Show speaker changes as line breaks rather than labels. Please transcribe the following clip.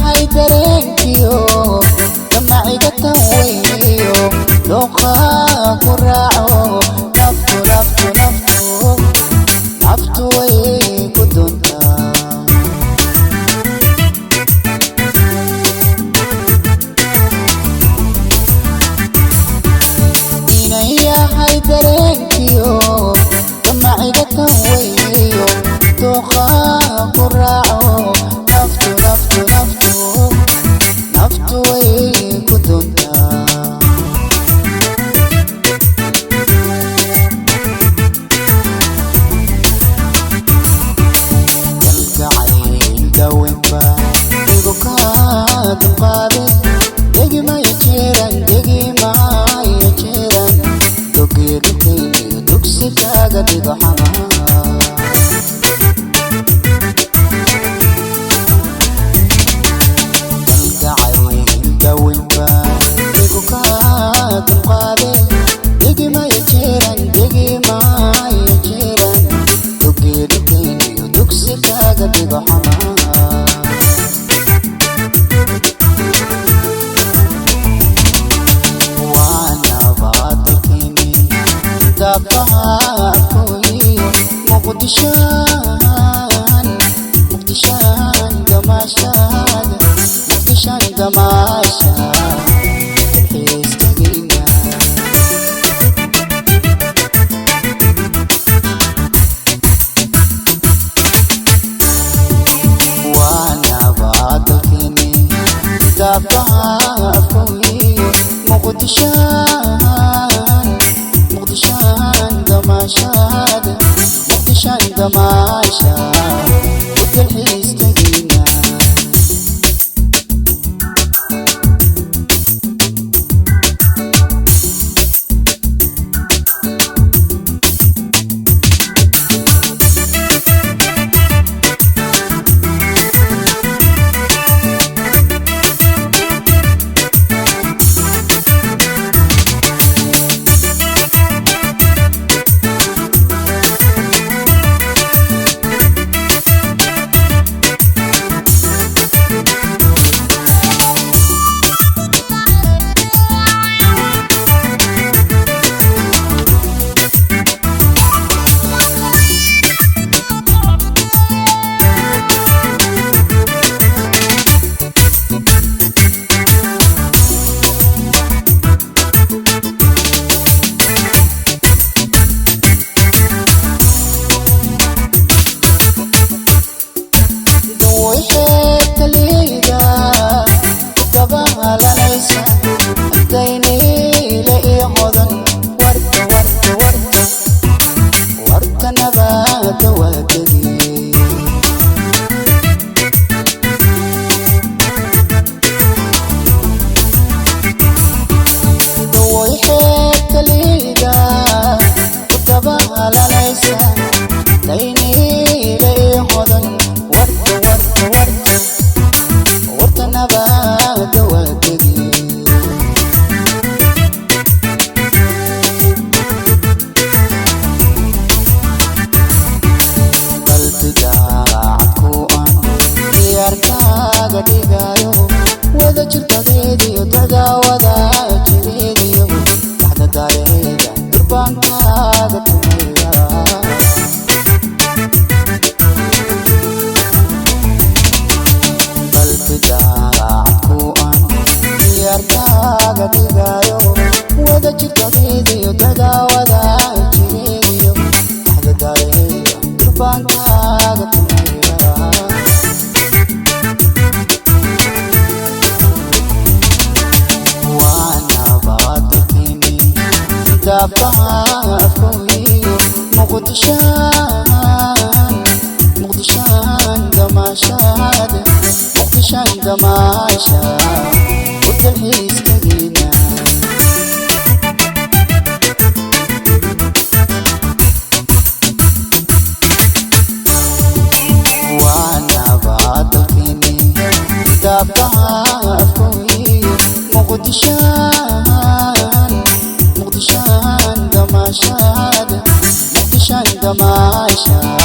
Yahay dareenkiyo damaciga tan weyniyo dooqa ku raaco naftu naftu naftu naftu way ku doontaa. Inay yahay dareenkiyo damaciga tan weyniyo dooqa ku raaco naftu naftu naftu naftu way ku doontaa. Kalgacayl daweynba igu kaa dulqaade degimaya jiran degimaya jiran dogeedukayniyo dugsi kaaga dhigo xamaa. Kalgacayl daweynba igu kaa dulqaade degimaya jiran degimaya jiran dogeedukayniyo dugsi kaaga dhigo xamaa. Waanabaadalkeeni daafaha afkooyiyo Muqdishaan Muqdishaan damaashaad Muqdishaan damaashaad dalxiis tegayna. Waanabaadalkeeni daafaha afkooyiyo Muqdishaan Muqdishaan damaashaad Muqdishaan damaashaad u dalxiis tegayna. Xeebta dabaalanaysa dayniile iyo hodan warta warta warta warta nabaada waa degi. Way xeebta liida ku dabaalanaysa dayniile iyo hodan warta warta warta warta nabaada waa degi. Qalbi daacad ku aan diyaarkaaga dhigayo wada jirkadeediyo dadaawada jireediyo dhaxda dareeda durbaankaaga tumaya. Qalbi daacad ku aan diyaarkaaga dhigayo wada jirkadeediyo dadaawada jireediyo dhaxda dareeda durbaankaaga tumaya. Waanabaadalkeeni daafaha afkooyiyo Muqdishaan Muqdishaan damaashaad Muqdishaan damaashaad u dalxiis tegayna. Waanabaadalkeeni daafaha afkooyiyo Muqdishaan Muqdishaan damaashaad Muqdishaan damaashaad.